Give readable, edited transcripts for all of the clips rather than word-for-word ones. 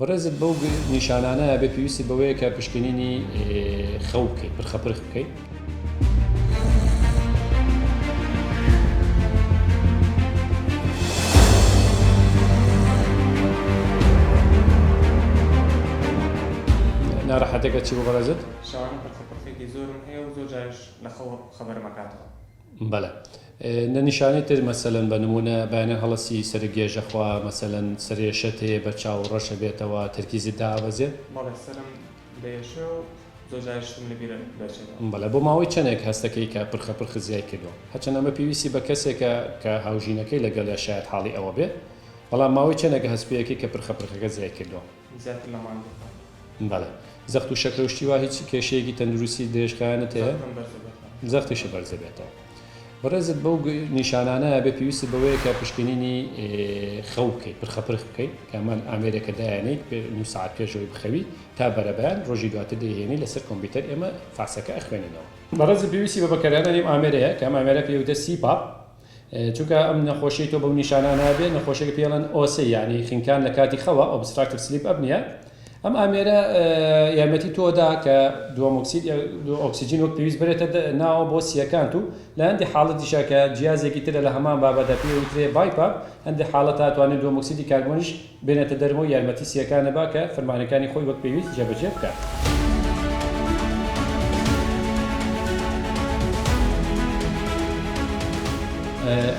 بەڕێزت بەو نیشانانە ئەبێ پێویستت بەوەیە کە پشکنینی خەو بکەیت، پرخەپرخ بکەیت. ناڕەحەتەکە چی بوو بەڕێزت؟ شەوانە پرخەپرخێکی زۆرم هەیە و زۆر جاریش لە خەو خەبەرم ئەکاتەوە. بەڵێ نە نیشانەی تر مەسەلەن بە نموونە بەیانیان هەڵەسی سەرت گێژە خوا مەسەلەن سەرێشەت هەیە بە چاو ڕەش ئەبێتەوە تەرکیزت دائەبەزێ؟ بەڵێ سەرم دەیەشێ و زۆر جاریش شتم لە بیر دەچێتەوە. بەڵێ بۆ ماوەی چەنێک هەستەکەی کە پرخە پرخت زیای کردووە؟ هەرچەند ئەمە پێویستی بە کەسێکە کە هاوژینەکەی لەگەڵیا شایەت حاڵی ئەوە بێ بەڵام ماوەی چەنێکە هەست پێیەکەی کە پرخە پرخەکە زیای کردووە؟ زیاتر لە مانگێکە. بەڵێ. زەخت و شەکرە و شتی وا هیچ کێشەیەکی تەندروستی درێژخایەنت هەیە؟ زەختم بەرز دەبێتەوە. زەختیشت بەرز دەبێتەوە. بەڕێزت بەو نیشانانە ئەبێ پێویستت بەوەیە کە پشکنینی خەو بکەیت، پرخە پرخ بکەیت، کە ئەمە ئامێرێکە دایەنێیت نیو سەعات پێش ئەوەی بخەوی تا بەرەبەیان ڕۆژی دواتر دەیهێنی لەسەر کۆمپیوتەر ئێمە فاسەکە ئەخوێنینەوە. بەڕێزت پێویستی بە بەکارهێنانی ئەم ئامێرەیە کە ئەم ئامێرە پێی وترێت CPAP، چونکە ئەم نەخۆشیەی تۆ بەو نیشانانە بێ نەخۆشیەکە پێی ئەڵێن OSA یانی خنکان لە کاتی خەوە Obstructive Sleep Apnea ئەم ئامێرە یارمەتی تۆ دا کە دووەم ئۆکسید ئۆکسجین وەک پێویست بەرێتە ناوە بۆ سیەکانت و لە هەندی حاڵەتیشا کە جیازێکی ترە لە هەمان بابەتە پێی وترێ BiPAP هەندێک حاڵەت هاتوانێت دووەم ئۆکسیدی کاربۆنیش بێنێتە دەرەوە و یارمەتی سییەکانە با کە فرمانەکانی خۆی وەک پێویست جێبەجێ بکات.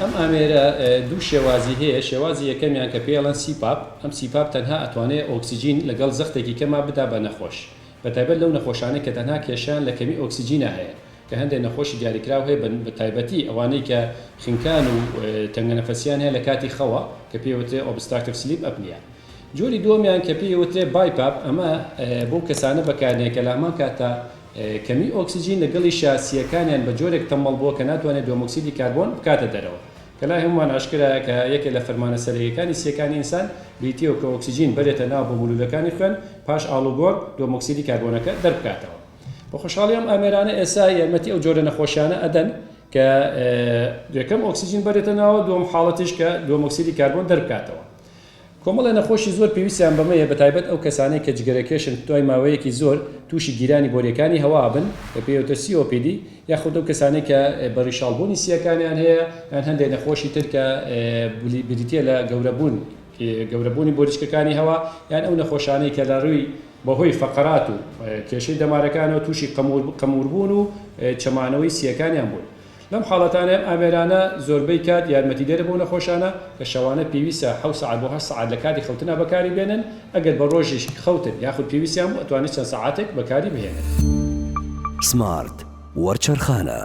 ئەم ئامێرە دوو شێوازی هەیە، شێوازی یەکەمیان کە پێی ئەڵێن CPAP، ئەم CPAP تەنها ئەتوانێ ئۆکسجین لەگەڵ زەختێکی کەما بدا بە نەخۆش، بەتایبەت لەو نەخۆشانەی کە تەنها کێشەیان لە کەمی ئۆکسجینا هەیە، کە هەندێک نەخۆشی دیاریکراو هەیە بە تایبەتی ئەوانەی کە خنکان و تەنگەنەفەسیان هەیە لە کاتی خەوە کە پێی وترێ Obstructive Sleep Apnea. جۆری دووەمیان کە پێی وترێ BiPAP ئەمە بۆ کەسانە بەکاردێن کە لە هەمان کاتا کەمی ئۆکسجین لەگەڵیشا سییەکانیان بە جۆرێک تەمەڵ بووە کە ناتوانێت دووەمۆکسیدی کاربۆن بکاتە دەرەوە کە لای هەموومان ئاشکرایە کە یەکێ لە فەرمانە سەرەکیەکانی سییەکانی ئینسان بریتییە کە ئۆکسجین بەرێتە ناو بۆ مولولەکانی خوێن پاش ئاڵوگۆڕ دووەمۆکسیدی کاربۆنەکە دەربکاتەوە. بە خۆشحاڵی ئەم ئامێرانە ئێستا یارمەتی ئەو جۆرە نەخۆشیانە ئەدەن کە یەکەم ئۆکسجین بەرێتە ناوە دووەم حاڵەتیش کە دووەم ئۆکسیدی کاربۆن دەربکاتەوە. کۆمەڵێ نەخۆشی زۆر پێویستیان بەمەیە بەتایبەت ئەو کەسانەی کە جگەرەکێشن دوای ماوەیەکی زۆر تووشی گیرانی بۆریەکانی هەوا ئەبن کە پێی وترێت COPD یاخود ئەو کەسانەی کە بەڕیشاڵبوونی سییەکانیان هەیە یان هەندێک نەخۆشی تر کە بریتیە لە گەورەبوون گەورەبوونی بۆریچکەکانی هەوا یان ئەو نەخۆشانەی کە لە ڕووی بەهۆی فەقەرات و کێشەی دەمارەکانەوە تووشی قەمووربوون و چەمانەوەی سییەکانیان بوون. لەم حاڵەتانە ئەم ئامێرانە زۆربەی کات یارمەتیدەرە بۆ نەخۆشانە کە شەوانە پێویستە حەوت سەعات بۆ هەشت سەعات لە کاتی خەوتنا بەکاری بێنن، ئەگەر بە ڕۆژیش خەوتن یاخود پێویستیان بوو ئەتوانن چەند سەعاتێک بەکاری بهێنن. سمارت وەرچەرخانە.